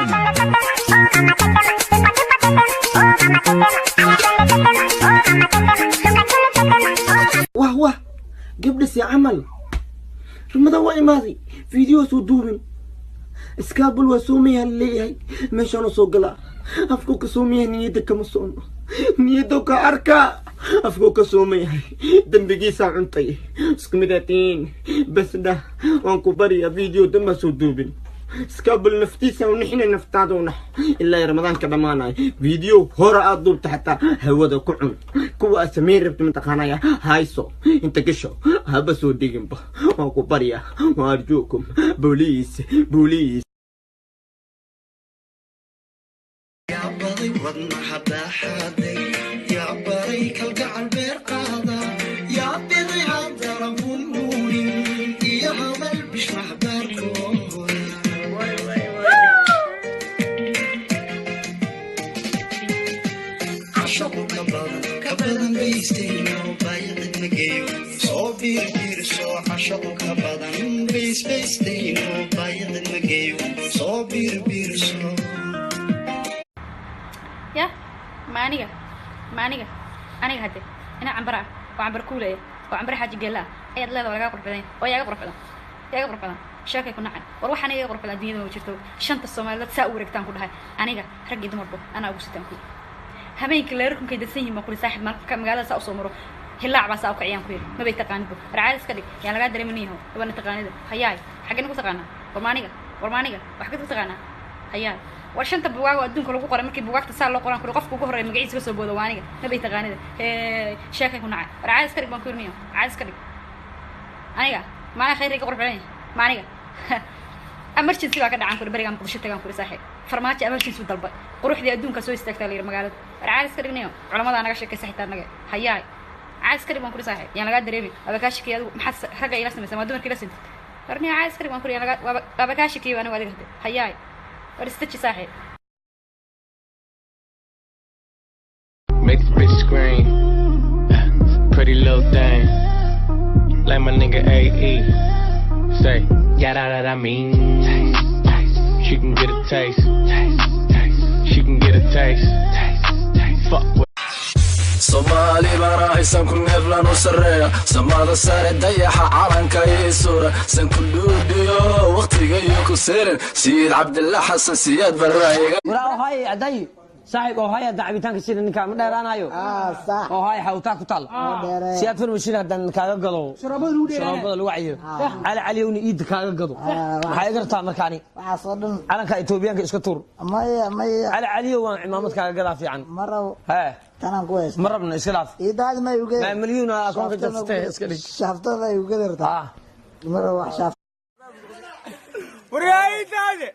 Wah wah, gabdhasi camal Ramadaan waa imaaday, video soo duubin. Iskaabul waa soomayaa leeyahay, meeshaanu soo galaa, afkuu ka soomayahay, niyadda kama soono, niyadda ka arkaa, afkuu ka soomayahay, dembigiisaa cuntay, isku midaatiin. Bas dhah, waan ku baryaa, video dambaa soo duubin. Iskaabul naftiisa unixina, naftaada unax ilaa Ramadaanka dhammaanayo. Video hore aad duubta xataa hawada ku cun. Kuwa aad samayn rabta mataqaanaya, hayso inta gasho, haba soo dhiginba, waan ku baryaa, waan arjuukum, booliis booliis. Ya ma aniga, ma aniga, aniga hadde ina cambara ah oo cambar kuulaya oo cambara xaaji geella ah ayaad leedahay. Lagaa qurux badan oo yaaga qurux badan, yaaga qurux badan, sheekay ku nacay. War waxaan iga qurux badan adduunyada ma jirto. Shanta Soomaaliyeed saa u wareegtaan ku dhahay, aniga rag iyo dumarba anaa ugu sitaan ku habeenkii leerarkunkay dadsan yihiin baan kuri. Saaxib, maalka magaalada saa usoo maro, hillaac baa saa u kiciyaan ku yidhi. Mabay taqaanidba, war caadi iska dhig, yaan lagaa dareemin yahow gabadha taqaanida. Hayaay, xaggee ku taqaanaa? War ma aniga, war ma aniga, wax ka taqaanaa? Hayaay, war shanta bugaag oo adduunka lagu qoray, markii bugaagta saa loo qoraan kuri, qofka ugu horreeya magaciisa ka soo booda waa aniga. Mabay taqaanida, hee, sheekay ku nacay. War caadi iska dhig baan ku yidhi, niyo caadi iska dhig. Aniga maana khayr iga qurux badan yahay ma aniga? Emergency baa ka dhacan kuri berigaan Muqdisho tagaan kuri. Saaxiib, Farmaajo emergency u dalbay, quruxdii adduunka soo istaagtaa la yidhi magaalada. War caadi iska dhig niyo, culamadaa naga sheekaysa xitaa naga. Hayaay, caadi iska dhig baan kuri saaxiib, yaan lagaa dareemin. Waaba kaa shakiyay adigu, maxaad ragga ila samaysaa? Waa dumarka ila sintid. War niyo, caadi iska dhig baan kuri, yaan lagaa waaba kaa shakiyay anigu adiga hade. Hayaay, war istaji saaxiib. Make this bitch scream. Pretty little thing. Like my nigga AE. Say, yeah, that, that I mean. Taste, taste. She can get a taste. Taste, taste. She can get a taste. Taste, taste. Fuck with. Soomaali baan ahay, sanku neeflan u sarreeya, samada sare dayaxa calanka ii suura, sanku dhuudhiyo waqtigayo ku seerin, Sayid Cabdilla Xasan Siyaad Baraayiga. Waraa ohay aday saaxiib, ohay hadda cabitaanka sida ninka ma dheeraanayo, ohay xawtaa ku taal si aad farmashin haddaan kaaga gado sharoobada lagu cayo, Cali Caliyowna iidda kaaga gado. Maxaa iga rabtaa markaani? Calanka Etoobiyaanka iska tuur. Maya maya. Cali Caliyow waan cimaamad kaaga gadaa fiican. Ma rabo. Hee, tanaan ku haysta. Ma rabno, iska dhaaf. Idaadi ma igu. Ma milyuun akoonka jabsatay, iska dhig. Shaaftada igu gadartaa. Ma rabo wax shaaf. Waryaayitaade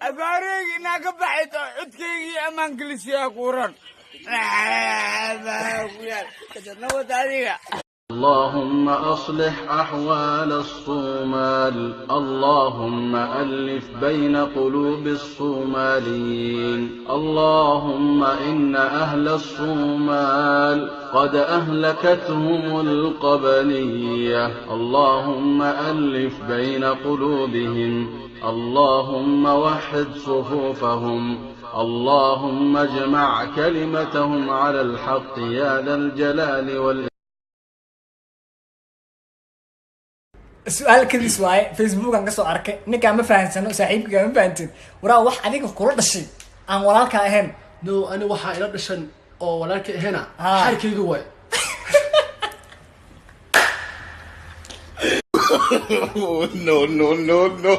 abaareyga inaa ka baxayto, codkaygii amaan gelisiyaa kuuran nabad adiga. اللهم أصلح أحوال الصومال، اللهم ألف بين قلوب الصوماليين، اللهم إن أهل الصومال قد أهلكتهم القبلية، اللهم ألف بين قلوبهم، اللهم وحد صفوفهم، اللهم اجمع كلمتهم على الحق يا ذا الجلال والإكرام. Su-aal kadis waaye, Facebookan kasoo arkay. Ninkaan ma fahansano, saaxiibkiga ma fahantin. Waraa, wax adiga kula dhashay aan walaalka ahayn? No, ani waxaa ila dhashan oo walaalka ahena xaarkayga waay. No no no no.